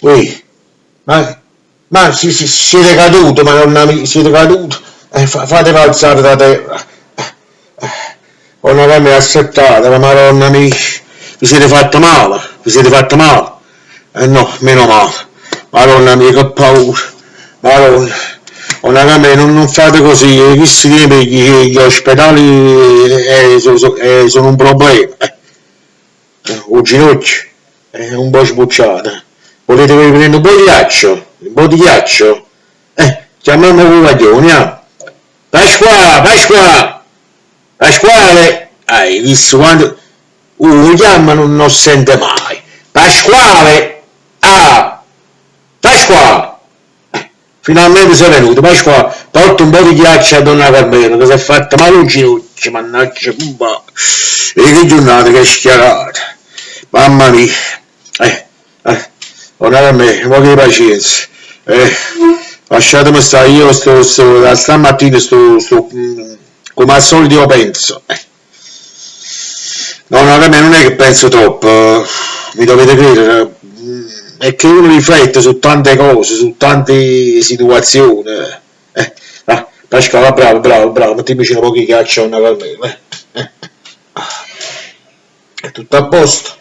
Uè, ma siete caduto, madonna mia, siete caduto. Fatevi alzare da terra. Onna Carmela, assettate, madonna mia. Vi siete fatto male, vi siete fatto male. No, meno male. Madonna mia, che paura. Madonna. Onna Carmela, non fate così, questi tempi gli ospedali sono un problema. Un ginocchio è un po' sbucciato. Volete che vi prenda un po' di ghiaccio? Un po' di ghiaccio? Chiamiamo il guaglione, andiamo. Pasquale, Pasquale! Pasquale! Hai visto quando uno chiama non sente mai. Pasquale! Ah! Pasquale! Finalmente sei venuto, Pasquale, porta un po' di ghiaccio a donna Carmela, che si è fatta male un ginocchio, mannaggia, pumba. E che giornata che è schiarata. Mamma mia. Donna Carmela, un po' di pazienza. Lasciatemi stare, io sto, da stamattina sto, come al solito io penso. No, no, a me non è che penso troppo, mi dovete credere, è che uno riflette su tante cose, su tante situazioni. Pasquale, bravo, bravo, bravo, mettimici un po' di ghiaccio a una Carmela. È tutto a posto?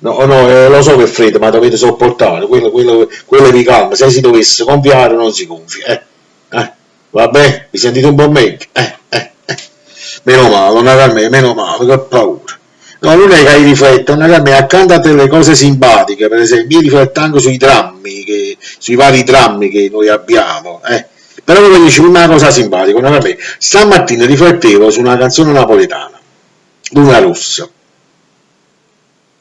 No, no, lo so che è freddo, ma dovete sopportare, quello vi calma, se si dovesse gonfiare non si gonfia. Vabbè, vi sentite un po' meglio? Meno male, donna Carmela, meno male, che paura. No, non è che io rifletto, donna Carmela, accanto a delle cose simpatiche, per esempio, io rifletto anche sui drammi, sui vari drammi che noi abbiamo. Però voglio dire una cosa simpatica, donna Carmela, stamattina riflettevo su una canzone napoletana, Luna Rossa.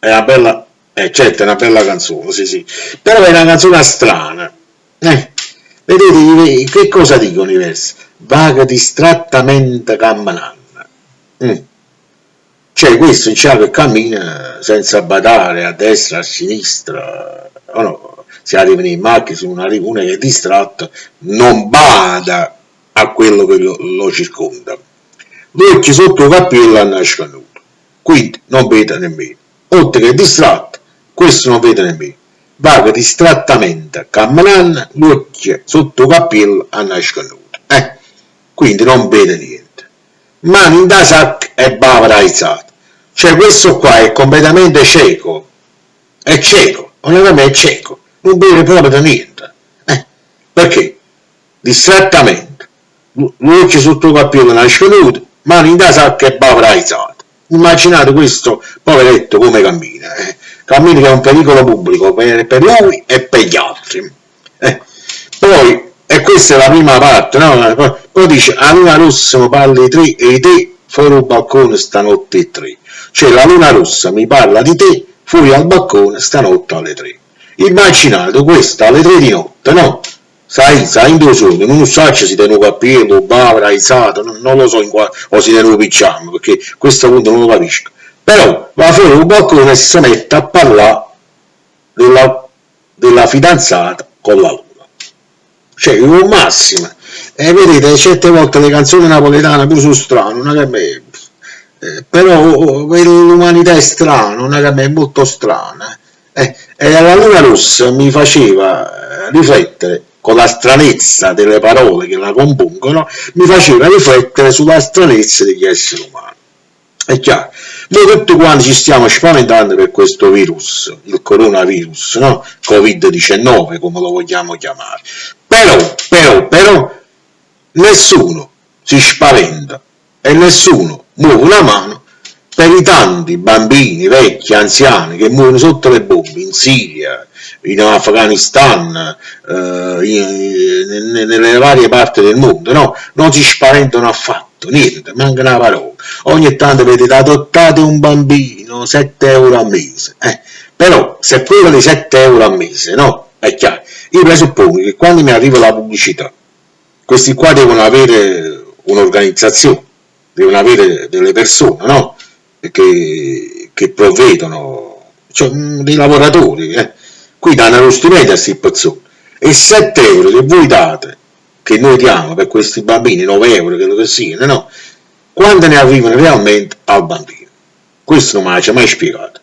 È una bella, certo, è una bella canzone, sì, sì, però è una canzone strana. Vedete che cosa dicono i versi? Vaga distrattamente camminando. Cioè questo c'è che cammina senza badare a destra, a sinistra, o no, se arrivano in macchina, se uno arriva, uno che è distratto, non bada a quello che lo circonda. L'occhio sotto il cappello hanno nascosto, quindi non vede nemmeno. Oltre che è distratto, questo non vede nemmeno. Vaga distrattamente camminando, l'occhio sotto il cappello hanno nascosto. Quindi non vede niente. Mani in da sacca e bava aizzata. Cioè questo qua è completamente cieco. È cieco, onestamente è cieco. Non vede proprio niente. Perché? Distrattamente. L'occhio sotto il cappello nascosto, mani in da sacca e bava aizzata. Immaginate questo poveretto come cammina. Cammina che è un pericolo pubblico per lui e per gli altri. Poi, e questa è la prima parte, no? Poi dice, a luna rossa mi parla di te e di te fuori al balcone stanotte alle 3. Cioè la luna rossa mi parla di te fuori al balcone stanotte alle 3. Immaginate questo alle 3 di notte, no? Sai, in due sogno, non so se si tiene un cappello, bavera, aizato, non lo so in qua, o si tiene un pigiama, perché questo punto non lo capisco. Però va fuori al balcone e si mette a parlare della fidanzata con la luna. Cioè, un massimo. E vedete, certe volte le canzoni napoletane pure sono strane, non è che me, però l'umanità è strana, non è che me, è molto strana. E la luna rossa mi faceva riflettere, con la stranezza delle parole che la compongono, mi faceva riflettere sulla stranezza degli esseri umani. È chiaro, noi tutti quanti ci stiamo spaventando per questo virus, il coronavirus, no? Covid-19, come lo vogliamo chiamare. Però, nessuno si spaventa e nessuno muove una mano per i tanti bambini, vecchi, anziani che muoiono sotto le bombe in Siria, in Afghanistan, nelle varie parti del mondo, no? Non si spaventano affatto, niente, manca una parola. Ogni tanto vedete, adottate un bambino, 7 euro al mese. Però, se quello di 7 euro al mese, no? È chiaro. Io presuppongo che quando mi arriva la pubblicità, questi qua devono avere un'organizzazione, devono avere delle persone, no? Che provvedono, cioè dei lavoratori, Qui danno lo stipendio a queste persone. E 7 euro che voi date, che noi diamo per questi bambini, 9 euro, quello che siano, no? Quando ne arrivano realmente al bambino? Questo non me l'ha mai spiegato.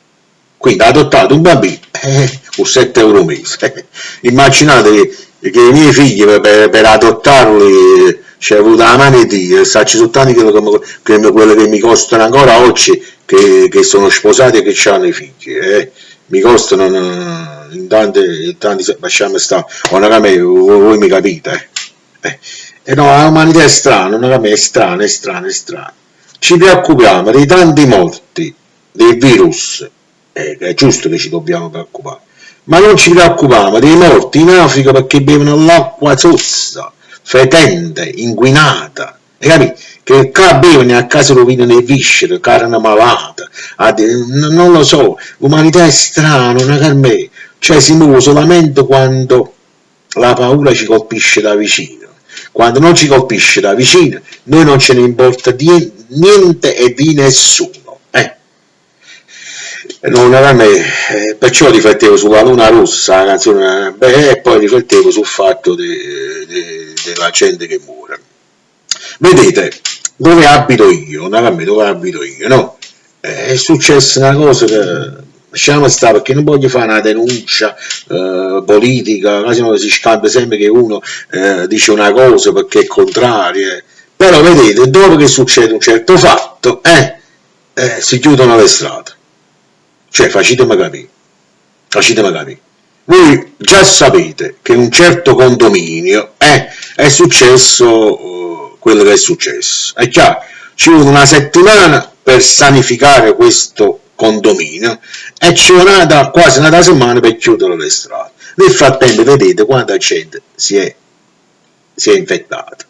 Quindi ha adottato un bambino, Cu 7 euro 'o mese. Immaginate che i miei figli per adottarli c'è avuto la mano 'e Dio, saccio soltanto quello che mi costano ancora oggi, che sono sposati e che hanno i figli. Mi costano in tante, in tanti, lasciamo stare, voi mi capite. E no, l'umanità è strana, è strana, è strana, è strana. Ci preoccupiamo dei tanti morti del virus, è giusto che ci dobbiamo preoccupare, ma non ci preoccupiamo dei morti in Africa perché bevono l'acqua zozza, fetente, inquinata, hai capito? Che qua bevono e a casa rovinano le viscere, carne malata, non lo so, l'umanità è strana, non è me, cioè si muove solamente quando la paura ci colpisce da vicino. Quando non ci colpisce da vicino, noi non ce ne importa di niente e di nessuno. Non era me, perciò riflettevo sulla Luna Rossa, la canzone, beh, e poi riflettevo sul fatto della gente che muore. Vedete, dove abito io, dove abito io, no? È successa una cosa che... Lasciamo stare, perché non voglio fare una denuncia politica, sennò si scambia sempre che uno dice una cosa perché è contraria. Però vedete, dopo che succede un certo fatto, si chiudono le strade. Cioè, facetemi capire, facetemi capire. Voi già sapete che in un certo condominio è successo quello che è successo. È chiaro, ci vuole una settimana per sanificare questo condominio e ci vuole quasi una settimana per chiudere le strade. Nel frattempo vedete quanta gente si è infettata.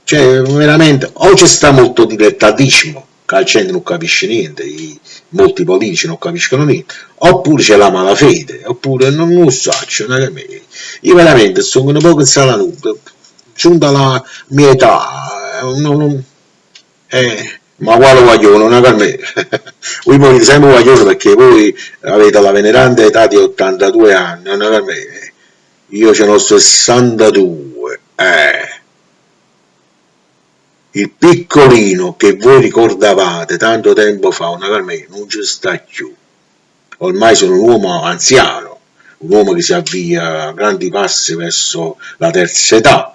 Cioè veramente o c'è sta molto dilettantismo, che la gente non capisce niente, molti politici non capiscono niente, oppure c'è la malafede, oppure non lo so, io veramente sono un po' insalanuto, giunta alla mia età, ma quale guaglione, non è per me. Voi morite sempre guaglione perché voi avete la veneranda età di 82 anni, non è per me. Io ce n'ho 62. Il piccolino che voi ricordavate tanto tempo fa, non è per me, non ci sta più. Ormai sono un uomo anziano, un uomo che si avvia a grandi passi verso la terza età.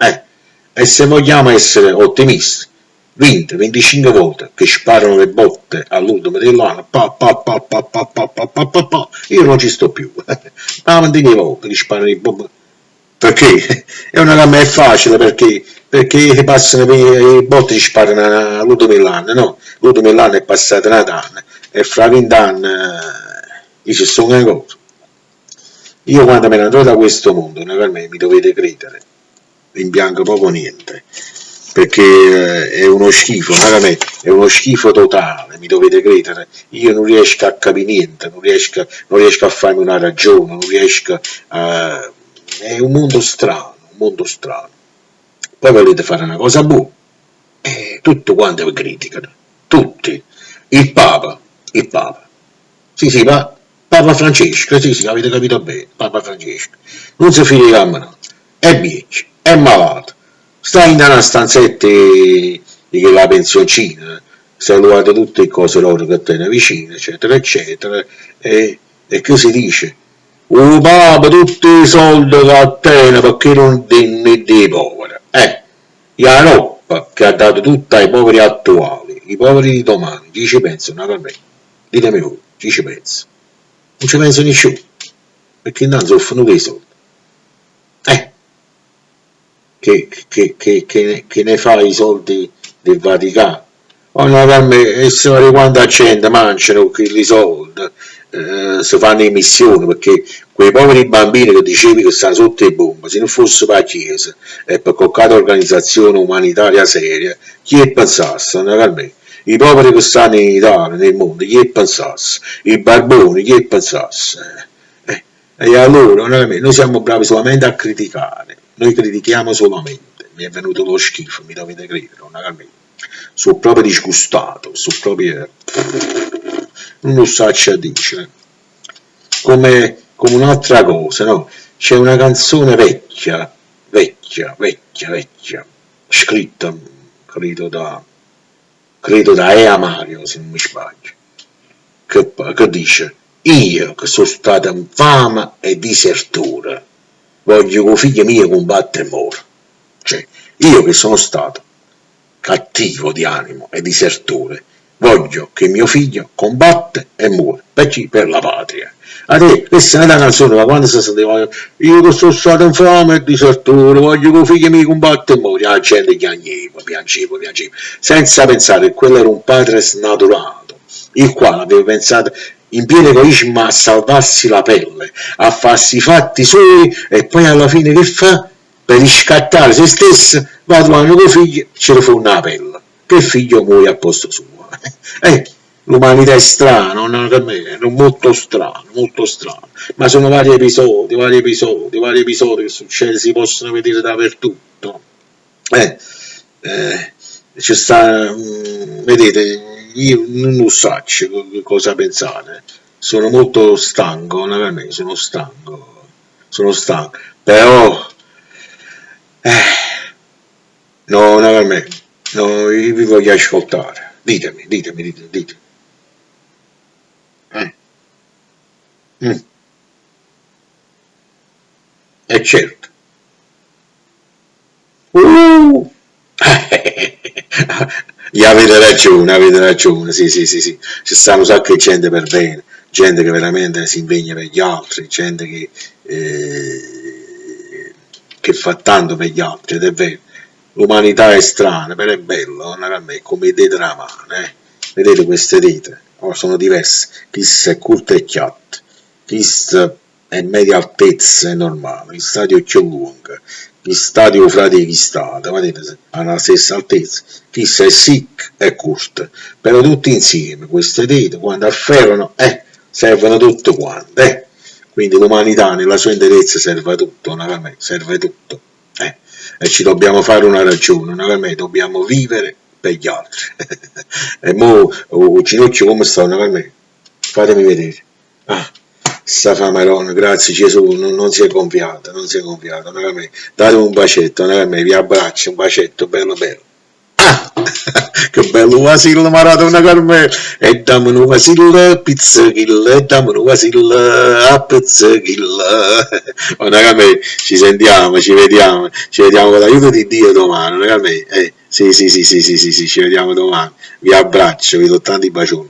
E se vogliamo essere ottimisti, 20, 25 volte che sparano le botte all'ultimo dell'anno, pa pa pa pa pa pa pa pa pa pa, io non ci sto più. Ma 20 volte che sparano le bombe, perché è una gamma, è facile, perché passano le botte, ci sparano all'ultimo dell'anno, no? L'ultimo dell'anno è passato un anno, e fra 20 anni io ci sono ancora. Io quando me ne andrò da questo mondo, naturalmente mi dovete credere, rimpiango poco niente, perché è uno schifo, veramente, è uno schifo totale, mi dovete credere, io non riesco a capire niente, non riesco a farmi una ragione, non riesco a... è un mondo strano, un mondo strano. Poi volete fare una cosa buona, tutto quanto vi criticano, tutti, il Papa, sì sì, ma Papa Francesco, sì sì, avete capito bene, Papa Francesco, non si fida di camminare, è vecchio, è malato, sta in una stanzetta di quella pensioncina, si è luvato tutte le cose loro che tiene vicino, eccetera, eccetera, e che si dice? Oh Papa, tutti i soldi che tiene perché non tiene dei poveri. La roba che ha dato tutta ai poveri attuali, i poveri di domani, chi ci pensa? Naturalmente, ditemi voi, chi ci pensa? Non ci pensa nessuno, perché intanto sono finiti i soldi. Che ne fa i soldi del Vaticano? Oh, naturalmente, e quanta gente mangiano quei soldi, si fanno in missione, perché quei poveri bambini che dicevi che stanno sotto le bombe, se non fosse per la Chiesa e per qualche organizzazione umanitaria seria, chi è pensasse, naturalmente? I poveri che stanno in Italia, nel mondo, chi è pensasse? I barboni, chi è pensasse? E allora, naturalmente, noi siamo bravi solamente a criticare, noi critichiamo solamente, mi è venuto lo schifo, mi dovete credere, naturalmente. Sono proprio disgustato, sono proprio... non lo so a dire. Come un'altra cosa, no? C'è una canzone vecchia, vecchia, vecchia, vecchia, scritta, credo da Ea Mario, se non mi sbaglio, che dice Io che so' stato 'nfame e disertore, voglio che 'o figlio mio cumbatte e more. Cioè, io che sono stato cattivo di animo e disertore, voglio che mio figlio combatte e muore. Per chi? Per la patria. A te, questa è una canzone, ma quando si sentiva io che sono stato 'nfame e disertore, voglio che 'o figlio mio combatte e muore, la gente piangeva, piangeva, piangeva, senza pensare che quello era un padre snaturato, il quale aveva pensato in pieno egoismo a salvarsi la pelle, a farsi i fatti suoi e poi alla fine che fa? Per riscattare se stesso va trovando che 'o figlio ce le fonne 'a pelle, che il figlio muoia al posto suo. L'umanità è strana, non è molto strano, molto strano, ma sono vari episodi, vari episodi, vari episodi che succedono, si possono vedere dappertutto. Ci sta, vedete, io non so cosa pensare, sono molto stanco, veramente sono stanco, sono stanco, però, no, veramente, no, io vi voglio ascoltare. Ditemi, ditemi, ditemi, ditemi. Certo. Gli avete ragione, sì, sì, sì, sì. Ci sta un sacco di gente per bene, gente che veramente si impegna per gli altri, gente che fa tanto per gli altri, ed è vero. L'umanità è strana, però è bella, non è come i dita della mano, Vedete queste dita? Oh, sono diverse. Questa è corta e chiatta, questa è media altezza, è normale, il stadio è più lungo, il stadio fra di stato, vedete, hanno la stessa altezza, questa è secca e corta, però tutti insieme queste dita quando afferrano, servono tutte quante, Quindi l'umanità nella sua interezza serve a tutto, naturalmente, serve tutto. E ci dobbiamo fare una ragione, naturalmente, dobbiamo vivere per gli altri. E mo 'o ginocchio come sta, naturalmente? Fatemi vedere. Ah, sta fa Maronna, grazie Gesù, non si è gonfiata, non si è gonfiata, naturalmente. Datemi un bacetto, naturalmente, vi abbraccio, un bacetto bello bello. Ah, che bello vasillo, Maradona Carmelo. E dammi un vasillo, pizzichillo, e dammi un vasillo, a pizzichillo. Naturalmente, ci sentiamo, ci vediamo, ci vediamo con l'aiuto di Dio domani, naturalmente. Sì, sì, sì, sì, sì, sì, sì, ci vediamo domani. Vi abbraccio, vi do tanti bacioni.